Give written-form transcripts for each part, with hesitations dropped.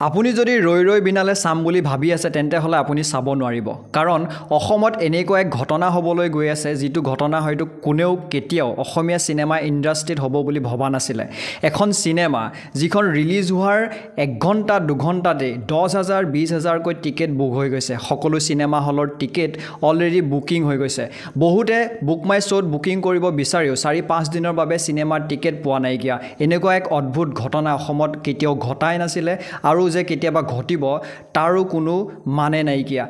আপুনি যদি ৰৈ ৰৈ বিনালে চাম বুলি ভাবি আছে তেন্তে হ'লে আপুনি চাব নোৱাৰিব, কাৰণ অসমত এনেকুৱা এক ঘটনা হ'বলৈ গৈ আছে যিটো ঘটনা হয়তো কোনেও কেতিয়াও অসমীয়া চিনেমা ইণ্ডাষ্ট্ৰীত হ'ব বুলি ভবা নাছিলে। এখন চিনেমা যিখন ৰিলিজ হোৱাৰ এক ঘণ্টা দুঘণ্টাতেই 10,000 20,000কৈ টিকেট বুক হৈ গৈছে, সকলো চিনেমা হলৰ টিকেট অলৰেডি বুকিং হৈ গৈছে। বহুতে বুক মাই শ্ব'ত বুকিং কৰিব বিচাৰিও 4-5 দিনৰ বাবে চিনেমাৰ টিকেট পোৱা নাইকিয়া। এনেকুৱা এক অদ্ভুত ঘটনা অসমত কেতিয়াও ঘটাই নাছিলে আৰু যে কেতিয়াবা ঘটিব তাৰো কোনো মানে নাইকিয়া।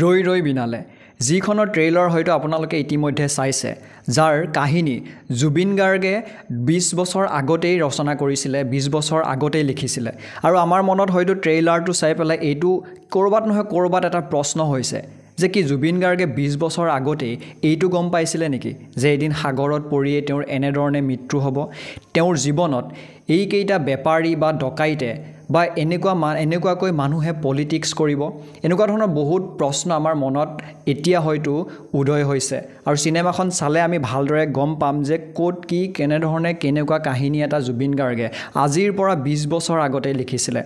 ৰৈ ৰৈ বিনালে যিখনৰ ট্ৰেইলাৰ হয়তো আপোনালোকে ইতিমধ্যে চাইছে, যাৰ কাহিনী জুবিন গাৰ্গে 20 বছৰ আগতেই ৰচনা কৰিছিলে, 20 বছৰ আগতেই লিখিছিলে। আৰু আমাৰ মনত হয়তো ট্ৰেইলাৰটো চাই পেলাই এইটো ক'ৰবাত নহয় ক'ৰবাত এটা প্ৰশ্ন হৈছে যে কি জুবিন গাৰ্গে 20 বছৰ আগতেই এইটো গম পাইছিলে নেকি যে এদিন সাগৰত পৰিয়ে তেওঁৰ এনেধৰণে মৃত্যু হ'ব, তেওঁৰ জীৱনত এইকেইটা বেপাৰী বা ডকাইতে বা এনেকুৱাকৈ মানুহে পলিটিক্স কৰিব? এনেকুৱা ধৰণৰ বহুত প্ৰশ্ন আমাৰ মনত এতিয়া হয়তো উদয় হৈছে। আৰু চিনেমাখন চালে আমি ভালদৰে গম পাম যে ক'ত কি কেনেধৰণে কেনেকুৱা কাহিনী এটা জুবিন গাৰ্গে আজিৰ পৰা 20 বছৰ আগতে লিখিছিলে,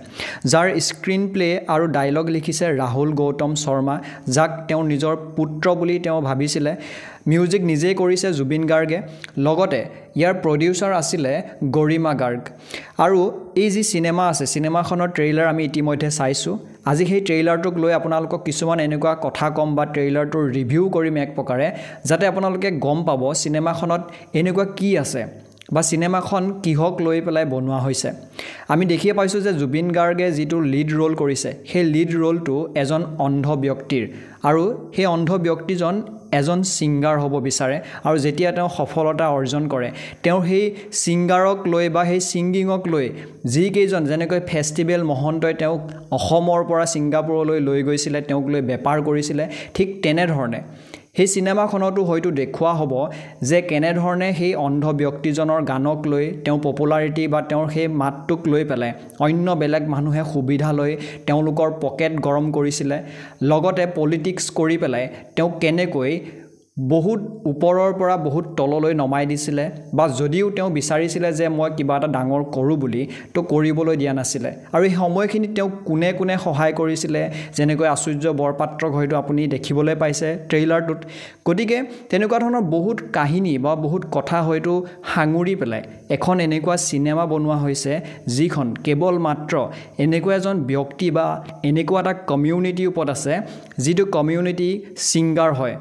যাৰ স্ক্ৰীণ প্লে আৰু ডাইলগ লিখিছে ৰাহুল গৌতম শৰ্মা, যাক তেওঁ নিজৰ পুত্ৰ বুলি তেওঁ ভাবিছিলে। মিউজিক নিজেই কৰিছে জুবিন গাৰ্গে, লগতে ইয়াৰ প্ৰডিউচাৰ আছিলে গৰিমা গাৰ্গ। আৰু এই যি চিনেমা আছে, চিনেমাখনৰ ট্ৰেইলাৰ আমি ইতিমধ্যে চাইছোঁ। আজি সেই ট্ৰেইলাৰটোক লৈ আপোনালোকক কিছুমান এনেকুৱা কথা ক'ম বা ট্ৰেইলাৰটোৰ ৰিভিউ কৰিম এক প্ৰকাৰে, যাতে আপোনালোকে গম পাব চিনেমাখনত এনেকুৱা কি আছে বা চিনেমাখন কিহক লৈ পেলাই বনোৱা হৈছে। আমি দেখিয়ে পাইছোঁ যে জুবিন গাৰ্গে যিটো লিড ৰোল কৰিছে, সেই লিড ৰোলটো এজন অন্ধ ব্যক্তিৰ, আৰু সেই অন্ধ ব্যক্তিজন এজন ছিংগাৰ হ'ব বিচাৰে। আৰু যেতিয়া তেওঁ সফলতা অৰ্জন কৰে, তেওঁ সেই ছিংগাৰক লৈ বা সেই ছিংগিঙক লৈ যিকেইজন, যেনেকৈ ফেষ্টিভেল মহন্তই তেওঁক অসমৰ পৰা ছিংগাপুৰলৈ লৈ গৈছিলে, তেওঁক লৈ বেপাৰ কৰিছিলে, ঠিক তেনেধৰণে সেই চিনেমাখনতো হয়তো দেখুওৱা হ'ব যে কেনেধৰণে সেই অন্ধ ব্যক্তিজনৰ গানক লৈ তেওঁ পপুলাৰিটি বা তেওঁৰ সেই মাতটোক লৈ পেলাই অন্য বেলেগ মানুহে সুবিধা লৈ তেওঁলোকৰ পকেট গৰম কৰিছিলে, লগতে পলিটিক্স কৰি পেলাই তেওঁক কেনেকৈ বহুত ওপৰৰ পৰা বহুত তললৈ নমাই দিছিলে, বা যদিও তেওঁ বিচাৰিছিলে যে মই কিবা এটা ডাঙৰ কৰোঁ বুলি, তো কৰিবলৈ দিয়া নাছিলে। আৰু এই সময়খিনিত তেওঁক কোনে কোনে সহায় কৰিছিলে, যেনেকৈ আচুৰ্য বৰপাত্ৰক হয়তো আপুনি দেখিবলৈ পাইছে ট্ৰেইলাৰটোত। গতিকে তেনেকুৱা ধৰণৰ বহুত কাহিনী বা বহুত কথা হয়তো সাঙুৰি পেলাই এখন এনেকুৱা চিনেমা বনোৱা হৈছে যিখন কেৱল মাত্ৰ এনেকুৱা এজন ব্যক্তি বা এনেকুৱা এটা কমিউনিটিৰ ওপৰত আছে, যিটো কমিউনিটি ছিংগাৰ হয়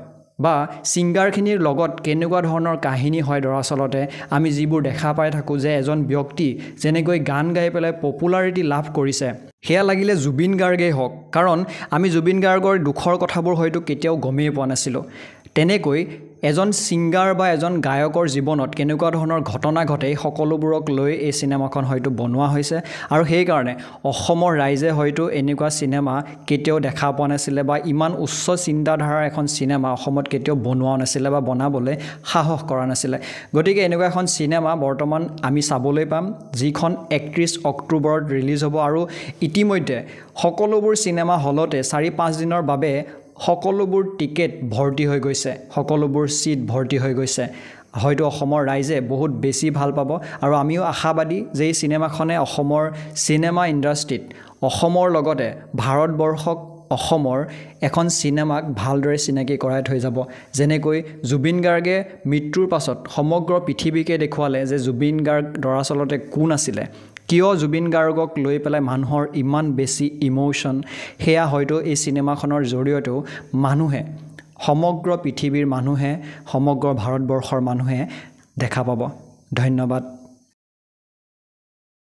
বা ছিংগাৰখিনিৰ লগত কেনেকুৱা ধৰণৰ কাহিনী হয়। দৰাচলতে আমি যিবোৰ দেখা পাই থাকোঁ যে এজন ব্যক্তি যেনেকৈ গান গাই পেলাই পপুলাৰিটি লাভ কৰিছে, সেয়া লাগিলে জুবিন গাৰ্গেই হওক, কাৰণ আমি জুবিন গাৰ্গৰ দুখৰ কথাবোৰ হয়তো কেতিয়াও গমেই পোৱা নাছিলোঁ। তেনেকৈ এজন ছিংগাৰ বা এজন গায়কৰ জীৱনত কেনেকুৱা ধৰণৰ ঘটনা ঘটে, এই সকলোবোৰক লৈ এই চিনেমাখন হয়তো বনোৱা হৈছে। আৰু সেইকাৰণে অসমৰ ৰাইজে হয়তো এনেকুৱা চিনেমা কেতিয়াও দেখা পোৱা নাছিলে বা ইমান উচ্চ চিন্তাধাৰাৰ এখন চিনেমা অসমত কেতিয়াও বনোৱাও নাছিলে বা বনাবলৈ সাহস কৰা নাছিলে। গতিকে এনেকুৱা এখন চিনেমা বৰ্তমান আমি চাবলৈ পাম, যিখন 31 অক্টোবৰত ৰিলিজ হ'ব। আৰু ইতিমধ্যে সকলোবোৰ চিনেমা হলতে 4-5 দিনৰ বাবে সকলোবোৰ টিকেট ভৰ্তি হৈ গৈছে, সকলোবোৰ ছিট ভৰ্তি হৈ গৈছে। হয়তো অসমৰ ৰাইজে বহুত বেছি ভাল পাব আৰু আমিও আশাবাদী যে এই চিনেমাখনে অসমৰ চিনেমা ইণ্ডাষ্ট্ৰীত অসমৰ লগতে ভাৰতবৰ্ষক অসমৰ এখন চিনেমাক ভালদৰে চিনাকি কৰাই থৈ যাব। যেনেকৈ জুবিন গাৰ্গে মৃত্যুৰ পাছত সমগ্ৰ পৃথিৱীকে দেখুৱালে যে জুবিন গাৰ্গ দৰাচলতে কোন আছিলে, কিয় জুবিন গাৰ্গক লৈ পেলাই মানুহৰ ইমান বেছি ইম'শ্যন, সেয়া হয়তো এই চিনেমাখনৰ জৰিয়তেও মানুহে, সমগ্ৰ পৃথিৱীৰ মানুহে, সমগ্ৰ ভাৰতবৰ্ষৰ মানুহে দেখা পাব। ধন্যবাদ।